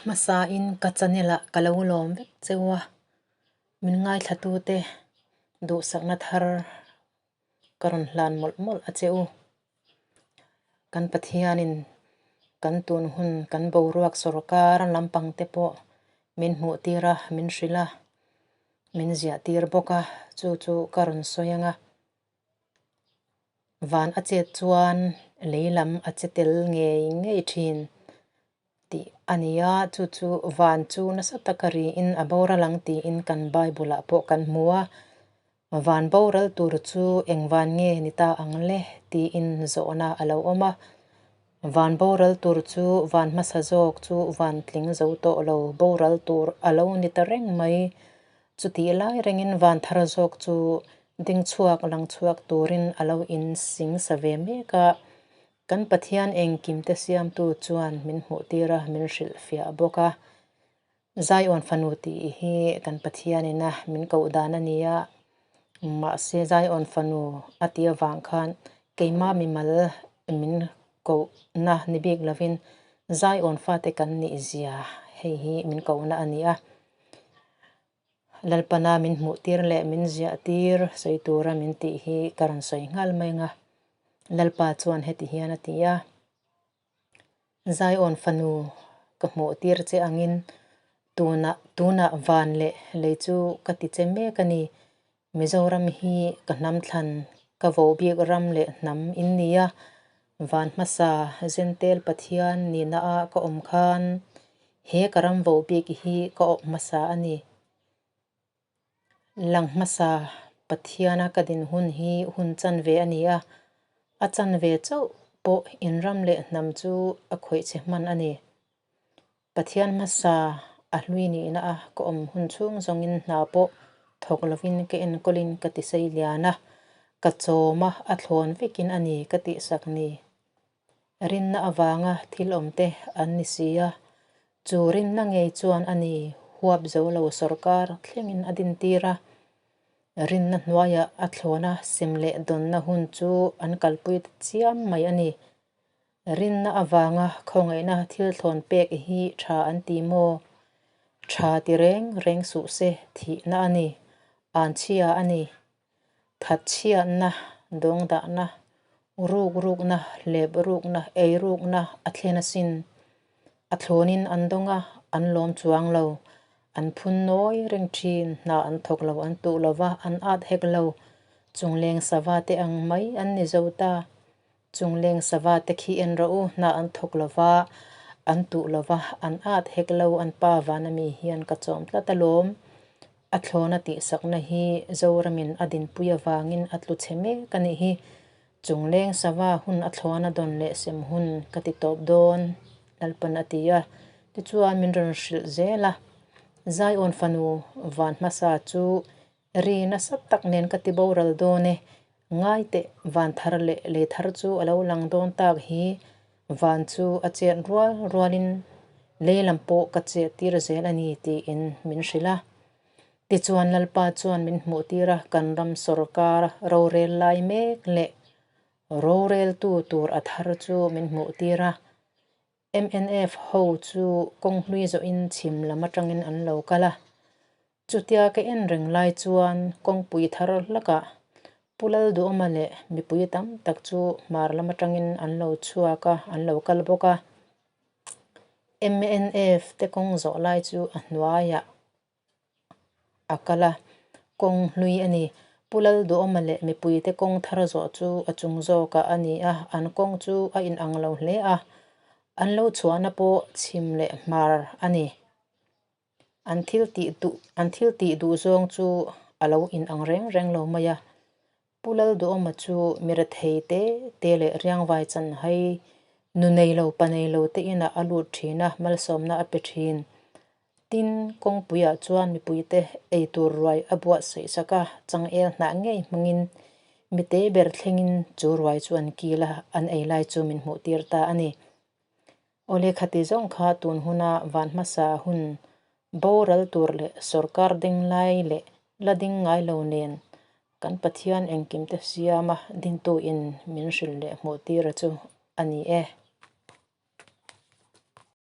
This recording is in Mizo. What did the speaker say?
hmasain ka channel ah ka lo lawm vek cheu a, min ngaithlatute duhsakna thar ka rawn hlan mawlh mawlh a che u. Kan Pathianin kan tun hun kan boruak sawrkar lampang te pawh min hmuh tir a, min hrilh a, min ziah tir bawk a, chu chu ka rawn sawi ang a. Van a chet chuan lei lam a che tel ngei ngei thin tih a ni a, chu chu van chu nasa taka riin a boral ang tiin kan Bible ah pawh kan hmu a, van boral tur chu eng van nge ni ta ang le tiin zawhna a lo awm a, van boral tur chu van hmasa zawk chu van tling zo tawh lo boral tur a lo ni ta reng mai. Chutih lai rengin van thar zawk chu ding chhuak lang chhuak turin a lo in sing sa ve mek a, kan Pathian engkimte siamtu chuan min hmuh tir a, min hrilh fiah bawk a. Zion fanu tih hi kan Pathianin a min koh dan a ni a, mahse Zion fanu a tih avang khan keimah mimal min kohna ni bik lovin Zion fate kan nih zia hei hi min kohna a ni a. Lalpana min hmuh tir leh min ziah tir sawi tura min tih hi ka rawn sawi nghal mai ang a. Lalpa chuan heti hian a ti a, Zion fanu ka hmuh tir che angin tunah tunah van leh lei chu ka ti che mek a ni. Mizoram hi ka hnam thlan ka vo bik ram leh hnam in ni a, van hmasa Zentel Pathian nihna ah ka awm khan he ka ram vo bik hi ka awp hmasa a ni. Lang hmasa Pathiana ka din hun hi hun chanve a ni a, a chanve chauh pawh in ram leh hnam chu a khawih che hman a ni. Pathian hmasa a hlui nihna a ka awm hun chhung zawngin hna pawh thawk lovin ka enkawlin ka ti sei lian a, ka chawm a, a thlawn vekin a ni ka tihsak ni. Rinna avanga thil awmte an ni si a, chu rinna ngei chuan a ni huap zo lo sawrkar thlengin a dintir a, rinna hnuaiah a thlawna sem leh dawnna hun chu an kalpui ta chiam mai a ni. Rinna avanga khawngaihna thil thlawn pek hi tha an ti maw? Tha ti reng reng suh se thihna a ni, anchhia a ni. Thatchhiatna, dawngdahna, rukrukna, hleprukna, eirukna a thlen asin. A thlawnin an dawng a, an lawm chuang lo. An phun nawi reng thin, hna an thawk lo, an tuh lo va, an at hek lo. Chungleng sava te ang mai an ni zo ta. Chungleng sava te khi en rawh u, hna an thawk lo va, an tuh lo va, an at hek lo, an pa van ami hian ka chawm tlat alawm. A thlawna tihsakna hi Zoramin a dinpui avangin a tlu chhe mek a nih hi. Chungleng sava hun a thlawna dawn leh sem hun ka ti tawp dawn, Lalpan a ti a. Tichuan min rawn hrilh zel a, Zion fanu van hmasa chu Ri nasa tak nen ka ti boral dawn e. Ngai teh, van thar leh lei thar chu a lo lang dawn tak hi. Van chu a chet rual rualin lei lam pawh ka chet tir zel a ni tiin min hrilh a. Tichuan Lalpa chuan min hmuh tir a, kan ram sawrkar rorel lai mek leh roreltu tur a thar chu min hmuh tir a. Mnf ho chu kawng hlui zawhin chhim lam atangin an lo kal a. Chutia ka en reng lai chuan kawngpui thar hlakah Pu Lalduhawma leh mipui tam tak chu hmar lam atangin an lo chhuak a, an lo kal bawk a. Mnf te kawng zawh lai chu a hnuaiah a kal a, kawng hlui a ni. Pu Lalduhawma leh mipuite kawng thar zawh chu a chung zawkah a ni a, an kawng chu a inang lo hle a, an lo chhuahna pawh chhim leh hmar a ni. An thil tih duh an thil tih duh zawng chu a lo inang reng reng lo mai a. Pu Lalduhawma chu mi rethei te te leh riangvai chan hai nu nei lo pa nei lo te inah a lut thin a, malsawmna a pe thin. Tin, kawngpuiah chuan mipuite ei tur ruai a buatsaih sak a, changel hnah ngei hmangin mite ber thlengin chu ruai chu an kil a, an ei lai chu min hmuh tir ta a ni. Awle khati zawng kha tun huna van hmasa hun boral tur leh sawrkar ding lai leh la ding ngai lo nen kan Pathian engkim te siama dintu in min hrilh leh hmuh tir a chu a ni e.